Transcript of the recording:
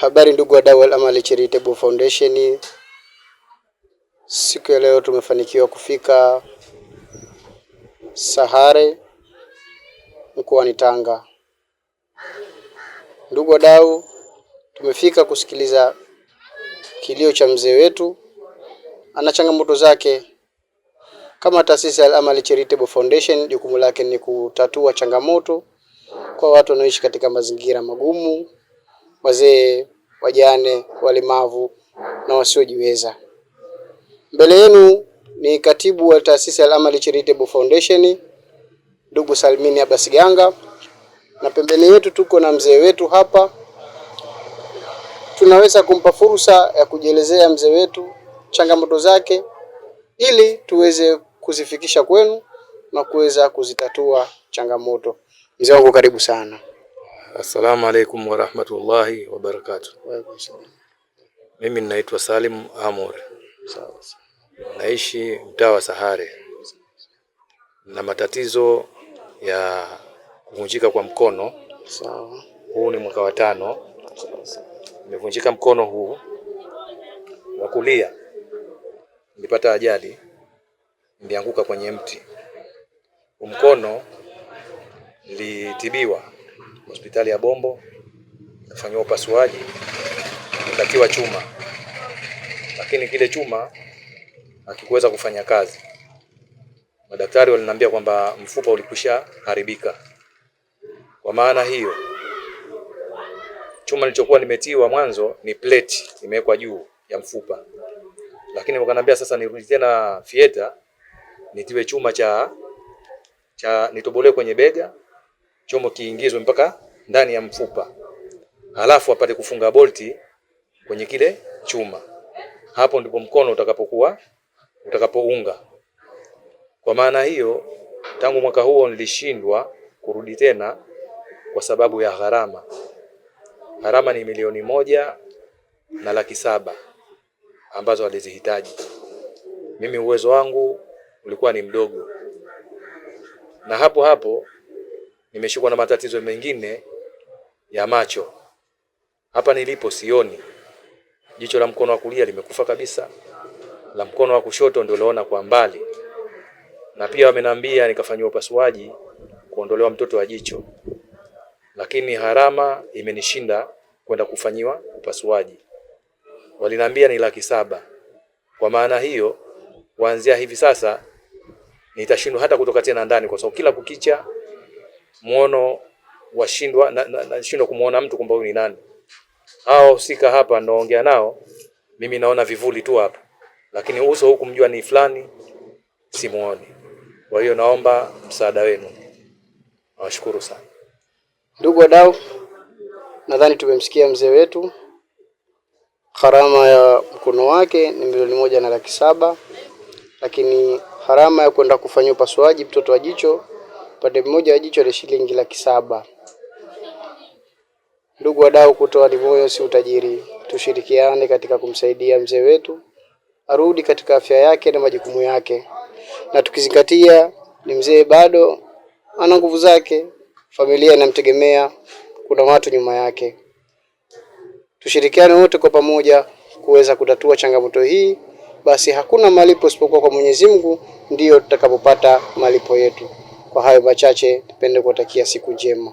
Habari ndugu wadau wa Al-Amal Charitable Foundation. Siku ya leo tumefanikiwa kufika Sahare mkoani Tanga. Ndugu wadau, tumefika kusikiliza kilio cha mzee wetu, ana changamoto zake. Kama taasisi ya Al-Amal Charitable Foundation, jukumu lake ni kutatua changamoto kwa watu wanaoishi katika mazingira magumu, wazee, wajane, walemavu na wasiojiweza. Mbele yenu ni katibu wa taasisi ya Al-Amal Charitable Foundation ndugu Salmini Abbas Ganga, na pembeni yetu tuko na mzee wetu hapa. Tunaweza kumpa fursa ya kujielezea mzee wetu changamoto zake, ili tuweze kuzifikisha kwenu na kuweza kuzitatua changamoto. Mzee wangu karibu sana. Assalamu alaikum warahmatullahi wabarakatuh. Mimi ninaitwa Salim Amur, naishi mtaa wa Sahare na matatizo ya kuvunjika kwa mkono. Sawa. Huu ni mwaka wa 5. Nimevunjika mkono huu wa kulia, nilipata ajali, nilianguka kwenye mti. Mkono nilitibiwa hospitali ya Bombo, nikafanyiwa upasuaji, nikatiwa chuma, lakini kile chuma hakikuweza kufanya kazi. Madaktari waliniambia kwamba mfupa ulikwisha haribika. Kwa maana hiyo, chuma nilichokuwa nimetiwa mwanzo ni plate imewekwa juu ya mfupa, lakini wakaniambia sasa nirudi tena fieta nitiwe chuma cha nitobolewe kwenye bega, chomo kiingizwe mpaka ndani ya mfupa, halafu apate kufunga bolti kwenye kile chuma. Hapo ndipo mkono utakapounga. Kwa maana hiyo, tangu mwaka huo nilishindwa kurudi tena kwa sababu ya gharama. Gharama ni 1,700,000 ambazo alizihitaji. Mimi uwezo wangu ulikuwa ni mdogo, na hapo hapo nimeshikwa na matatizo mengine ya macho. Hapa nilipo sioni, jicho la mkono wa kulia limekufa kabisa, la mkono wa kushoto ndio naona kwa mbali, na pia wamenambia nikafanywa upasuaji kuondolewa mtoto wa jicho, lakini gharama imenishinda kwenda kufanyiwa upasuaji. Waliniambia ni 700,000. Kwa maana hiyo, kuanzia hivi sasa nitashindwa hata kutoka tena ndani, kwa sababu kila kukicha muono washindwa nashindwa kumuona mtu kwamba huyu ni nani. Hao husika hapa naongea nao, mimi naona vivuli tu hapa, lakini uso huku mjua ni fulani simuoni. Kwa hiyo naomba msaada wenu. Nawashukuru sana. Ndugu wadau, nadhani tumemsikia mzee wetu. Gharama ya mkono wake ni 1,700,000, lakini gharama ya kwenda kufanya upasuaji mtoto wa jicho upande mmoja wa jicho ni shilingi 700,000. Ndugu wadau, kutoa ni moyo si utajiri. Tushirikiane katika kumsaidia mzee wetu arudi katika afya yake na majukumu yake, na tukizingatia ni mzee bado ana nguvu zake, familia inamtegemea, kuna watu nyuma yake. Tushirikiane wote kwa pamoja kuweza kutatua changamoto hii. Basi hakuna malipo isipokuwa kwa Mwenyezi Mungu, ndiyo tutakapopata malipo yetu. Kwa hayo machache, tupende kuwatakia siku njema.